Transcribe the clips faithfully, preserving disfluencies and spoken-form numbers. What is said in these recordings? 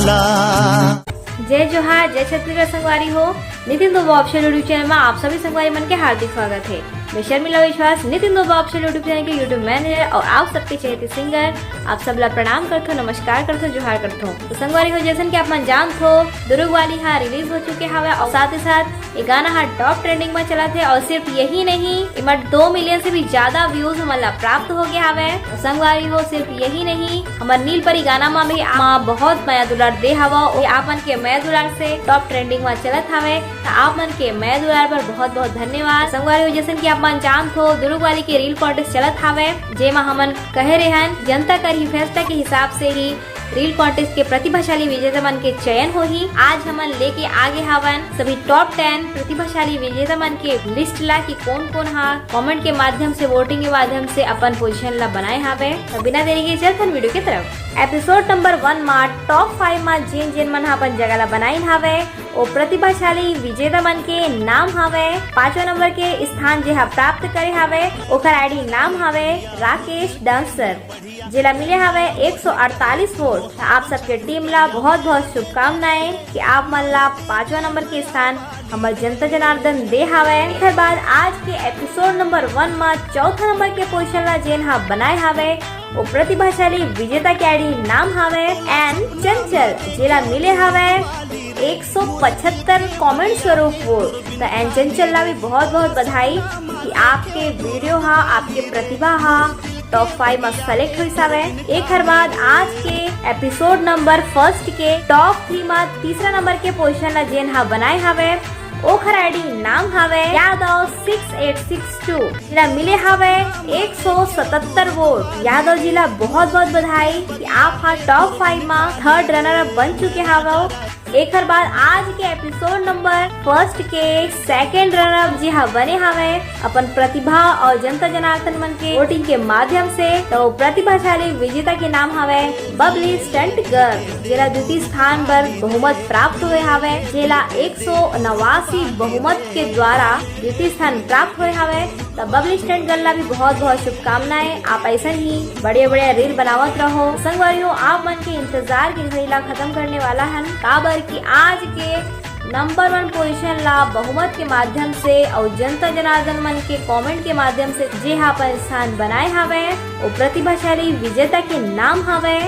जय जोहार, जय छत्तीसगढ़ संगवारी हो। Nitin Dubey official YouTube channel में आप सभी संगवारी मन के हार्दिक स्वागत है। मैं शर्मिला विश्वास, Nitin Dubey official YouTube channel के YouTube मैनेजर और आप सबके चहेती सिंगर। आप सब ला प्रणाम करथो, नमस्कार करथो, जोहार करथो। तो संगवारी हो, जैसन कि आप मन जानत हो, दुरुग वाली हा रिलीज हो चुके हवे और साथ ही साथ ये गाना हा टॉप ट्रेंडिंग में चलत है और सिर्फ यही नहीं, एमा दो मिलियन से भी ज्यादा व्यूज हमन ला प्राप्त हो गया हवे। और संगवारी हो, सिर्फ यही नहीं, हमर नील परी गाना मा भी आप बहुत मया दुलार दे हवा। ये आप मन के मया दुलार से टॉप ट्रेंडिंग में चलत हवे, तो आप मन के मया दुलार पर बहुत बहुत धन्यवाद। संगवारी हो, जैसन कि आप मन जानत हो, दुरुग वाली के रील कॉन्टेस्ट चलत हवे, जेमा हमन कहे रेहन, जनता कर ही फैसला के हिसाब से ही रील कॉन्टेस्ट के प्रतिभाशाली विजेता मन के चयन होही। आज हमन लेके आगे हवन सभी टॉप टेन प्रतिभाशाली विजेता मन के लिस्ट ला कि कौन कौन हा कमेंट के माध्यम से, वोटिंग के माध्यम से अपन पोजीशन ला बनाए हावे। तो बिना देरी के चलथन वीडियो के तरफ। एपिसोड नंबर वन मा टॉप फाइव मा जेन जेन मन हा अपन जगह ला बनाइन हावे, ओ प्रतिभाशाली विजेता मन के नाम हावे। पांचवा नंबर के स्थान जे हा प्राप्त करे हावे, ओकर आईडी नाम हावे राकेश डांसर, जेला मिले हावे एक सौ अड़तालीस वोट। त आप सबके टीम ला बहुत बहुत शुभकामनाएं कि आप मन ला पांचवा नंबर के स्थान हमर जनता जनार्दन दे हावे। एकर बाद आज के एपिसोड नंबर वन मा चौथा नंबर के पोजीशन ला जेन हा बनाए हावे, ओ प्रतिभाशाली विजेता के आईडी नाम हावे एन चंचल, जेला मिले हावे एक सौ पचहत्तर कमेंट स्वरूप वोट। त एन चंचल ला भी बहुत बहुत बधाई कि आपके वीडियो हा, आपके प्रतिभा हा टॉप फाइव मा सेलेक्ट होइस हावे। एकर बाद आज के एपिसोड नंबर फर्स्ट के टॉप थ्री मा तीसरा नंबर के पोजीशन ला जेन हा बनाए हावे, ओखर आईडी नाम हावे Yadav six eight six two, जेला मिले हावे एक सौ सतहत्तर वोट। यादव जी ला बहुत बहुत बधाई कि आप हा टॉप फाइव मा थर्ड रनर अप बन चुके हावव। एकर बाद आज के एपिसोड नंबर फर्स्ट के सेकंड रनर अप जी हा बने हावे अपन प्रतिभा और जनता जनार्दन मन के वोटिंग के माध्यम से। तो प्रतिभाशाली विजेता के नाम हावे बबली स्टंट गर्ल, जेला द्वितीय स्थान बर बहुमत प्राप्त हुए हावे, जेला एक सौ नवासी बहुमत के द्वारा द्वितीय स्थान प्राप्त हुए हावे। त बबली स्टंट गर्ल ला भी बहुत बहुत शुभकामनाएं। आप ऐसा ही बढ़िया बढ़िया रील बनावत रहो। संगवारी हो, आप मन के इंतजार के घड़ी ला खत्म करने वाला हन, काबर कि आज के नंबर वन पोजीशन ला बहुमत के माध्यम से और जनता जनार्दन मन के कमेंट के माध्यम से जे हा अपन स्थान बनाए हावे, वो प्रतिभाशाली विजेता के नाम हावे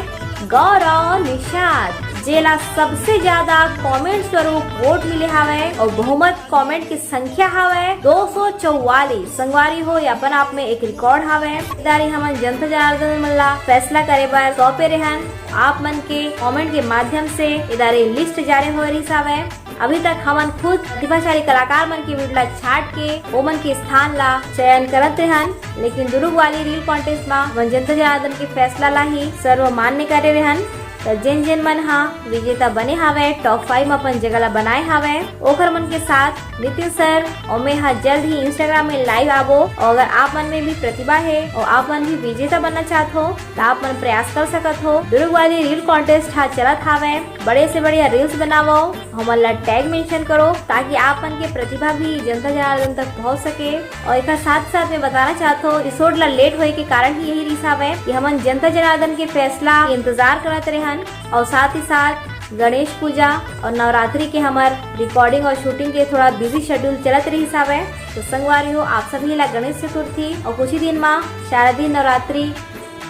गौरव निषाद, जेला सबसे ज्यादा कमेंट स्वरूप वोट मिले हावे और बहुमत कमेंट के संख्या हावे दो सौ चौवालीस। संगवारी हो, ये अपन आप में एक रिकॉर्ड हावे। इदारी हमन जनता जनार्दन मन ला फैसला करे बर सौंपे रेहन। आप मन के कमेंट के माध्यम से इदारे लिस्ट जारी हो रही हावे। अभी तक हमन खुद प्रतिभाशाली कलाकार मन के वीडियो ला छाट के ओमन के स्थान ला चयन करत रेहन, लेकिन दुरुग वाली रील कॉन्टेस्ट मा हमन जनता जनार्दन के फैसला ला ही सर्वमान्य करे रेहन। त जेन जेन मन हा विजेता बने हावय, टॉप फाइव म अपन जगह ला बनाए हावय, ओखर मन के साथ नितिन सर और मैं हा जल्द ही Instagram में लाइव आबो। और अगर आप मन में भी प्रतिभा है और आप मन भी विजेता बनना चाहत हो, त आप मन प्रयास कर सकत हो। दुरुग वाली रील कॉन्टेस्ट हा चलत हावय, बड़े से बढ़िया रील्स बनावो, हमन ला टैग मेंशन करो, ताकि आप मन के प्रतिभा भी जनता जनार्दन तक पहुंच सके। और एक साथ साथ मैं बताना चाहत हूँ, एपिसोड ला लेट होए के कारण ही यही रिहिस हावय कि हमन जनता जनार्दन के फैसला के इंतजार करत रेहन और साथ ही साथ गणेश पूजा और नवरात्रि के हमर रिकॉर्डिंग और शूटिंग के थोड़ा बिजी शेड्यूल चलत रहिस हावय। तो संगवारी हो, आप सभी ला गणेश चतुर्थी और कुछ ही दिन मा शारदीय नवरात्रि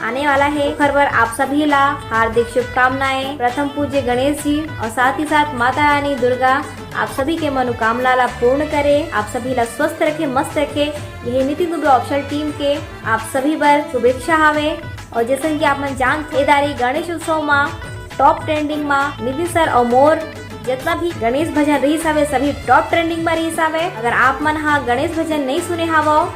आने वाला है। ओखर बर आप सभी ला हार्दिक शुभकामनाएं। प्रथम पूज्य गणेश जी और साथ ही साथ माता रानी दुर्गा आप सभी के मनोकामना ला पूर्ण करे, आप सभी ला स्वस्थ रखे, मस्त रखे। यही नितिन दुबे ऑफिशियल टीम के आप सभी बर शुभेच्छा हावे। और जैसन कि आप मन जानत हो, ए दारी गणेश उत्सव मा टॉप ट्रेंडिंग मा नितिन सर और मोर जितना भी गणेश भजन रहिस हावे, सभी टॉप ट्रेंडिंग मा रहिस हावे। अगर आप मन हा गणेश भजन नहीं सुने हावव,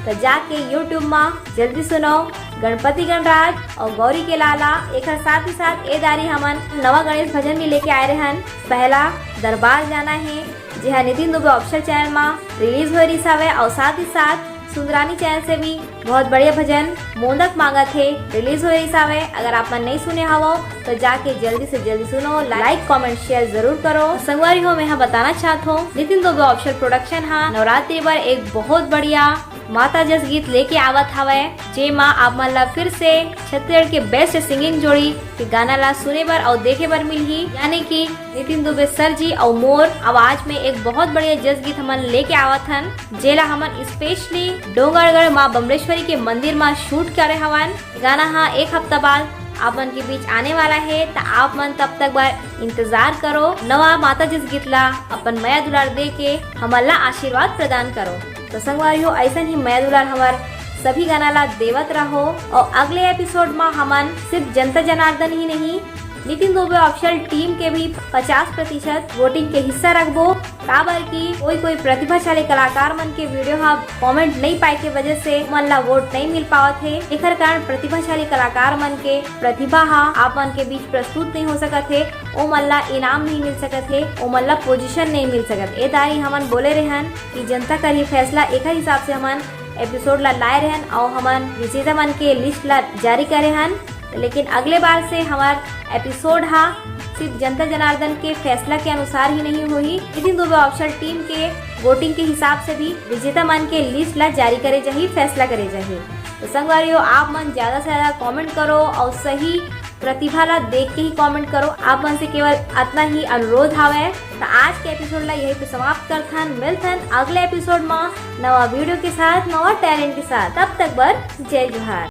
तो जाके YouTube मा जल्दी सुनो गणपति गणराज और गौरी के लाला। एकर साथ ही साथ ए दारी हमन नवा गणेश भजन भी लेके आए रहन, पहला दरबार जाना है, जे हा नितिन दुबे ऑफिशियल चैनल मा रिलीज हो रहिस हावे। और साथ ही साथ सुंदरानी चैनल से भी बहुत बढ़िया भजन मोंदक मांगत हे रिलीज होए रिहिस हावय। अगर आप मन नहीं सुने हवव तो जाके जल्दी से जल्दी सुनो, लाइक कमेंट शेयर जरूर करो। संगवारी हो, मैं हा बताना चाहत हूँ, नितिन दुबे ऑफिशियल प्रोडक्शन हा नवरात्रि बर एक बहुत बढ़िया माता जस गीत लेके आवत हवय, जेमा आप मन ला फिर से छत्तीसगढ़ के बेस्ट सिंगिंग जोड़ी के गाना ला सुने बर अउ देखे बर मिलही, यानी कि नितिन दुबे सर जी अउ मोर आवाज में एक बहुत बढ़िया जस गीत हमन लेके आवत हन, जेला हमन स्पेशली डोंगरगढ़ माँ बमलेश्वरी के मंदिर मा शूट करे हवन। गाना हा एक हफ्ता बाद आप मन के बीच आने वाला हे, त आप मन तब तक बर इंतजार करो। नवा माता जस गीत ला अपन मया दुलार दे के हमन ला आशीर्वाद प्रदान करो। तो संगवारी हो, ऐसन ही मया दुलार हमर सभी गाना ला देवत रहो। और अगले एपिसोड मा हमन सिर्फ जनता जनार्दन ही नहीं, नितिन दुबे ऑफिशियल टीम के भी पचास प्रतिशत वोटिंग के हिस्सा रखबो, काबर कि कोई कोई प्रतिभाशाली कलाकार मन के वीडियो हा कमेंट नहीं पाए के वजह से ओमन ला वोट नहीं मिल पावत हे। एकर कारण प्रतिभाशाली कलाकार मन के प्रतिभा हा आप मन के बीच प्रस्तुत नहीं हो सकत हे, ओमन ला इनाम नहीं मिल सकत हे, ओमन ला पोजीशन नहीं मिल सकत। ए दारी हमन बोले रहन कि जनता करही फैसला, एकर हिसाब से हमन एपिसोड ला लाए रहन अउ हमन विजेता मन के लिस्ट ला जारी करे हन। लेकिन अगले बार से हमर एपिसोड हा सिर्फ जनता जनार्दन के फैसला के अनुसार ही नहीं होही, नितिन दुबे ऑफिशियल टीम के वोटिंग के हिसाब से भी विजेता मन के लिस्ट ला जारी करे जाही, फैसला करे जाही। तो संगवारी हो, आप मन ज्यादा से ज्यादा कमेंट करो और सही प्रतिभा ला देख के ही कमेंट करो। आप मन से केवल अतना ही अनुरोध हावय। तो आज के एपिसोड ला यही पे समाप्त करथन। मिलथन अगले एपिसोड मा नवा वीडियो के साथ, नवा टैलेंट के साथ। तब तक बर जय जोहार।